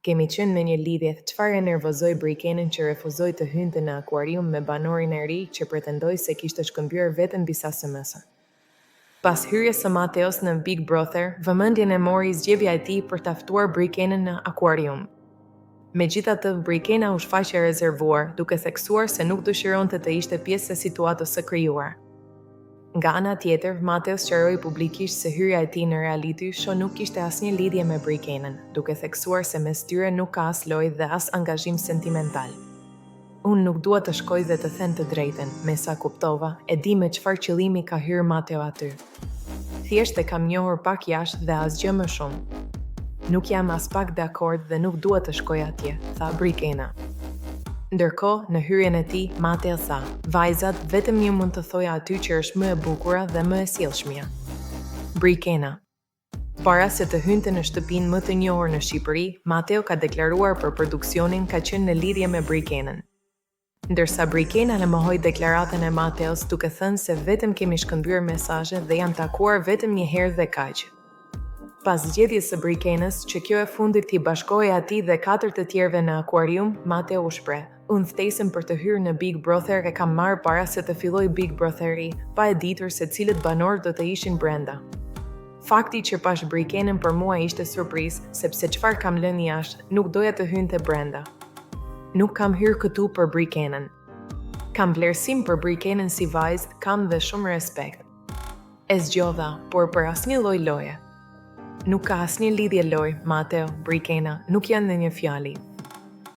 Kemi qenë në një lidhje, çfarë e nervozoi Brikenën që refuzoi të hynte në akuarium me banorin e ri që pretendoi se kishte shkëmbyer vetëm disa SMS. Pas hyrjes së Mateos në Big Brother, vëmendjen e mori zgjedhja e tij për ta ftuar Brikenën në akuarium. Megjithatë, Brikena u shfaq e rezervuar, duke theksuar se nuk dëshironte të ishte pjesë e situatës së krijuar. Nga ana tjetër, Mateo sqaroi publikisht se hyrja e tij në reality show nuk kishte asnjë lidhje me Brikenën, duke theksuar se mes tyre nuk ka as lojë dhe as angazhim sentimental. Unë nuk dua të shkoj dhe të them të drejtën, me sa kuptova, e di me çfarë qëllimi ka hyrë Mateo aty. Thjesht e kam njohur pak jashtë dhe asgjë më shumë. Nuk jam aspak dakord dhe nuk dua të shkoj atje, tha Brikena. Ndërkohë, në hyrjen e tij, Mateo tha, Vajzat, vetëm një mund të thoja aty që është më e bukura dhe më e sjellshmja. Brikena. Para se të hynte në shtëpinë më të njohur në Shqipëri, Mateo ka deklaruar për produksionin ka qenë në lidhje me Brikenën. Ndërsa Brikena e mohoi deklaratën e Mateos duke thënë se vetëm kemi shkëmbyer mesazhe dhe jam takuar vetëm një herë dhe kaq. Pas zgjedhjes së Brikenës, që kjo e fundit t'i bashkohej atij dhe katër të tjerëve në akuarium, Mateo u shpreh, Unë ftesën për të hyrë në Big Brother e kam marrë para se të fillojë Big Brotheri, pa e ditur se cilët banorë do të ishin brenda. Fakti që pashë Brikenën për mua ishte surprizë, sepse çfarë kam lënë jashtë, nuk doja të hynte brenda. Nuk kam hyrë këtu për Brikenën. Kam vlerësim për Brikenën si vajzë, kam dhe shumë respekt. E zgjodha, por për asnjë lloj loje. Nuk ka asnjë lidhje lojë, Mateo, Brikena, nuk janë në një fjali.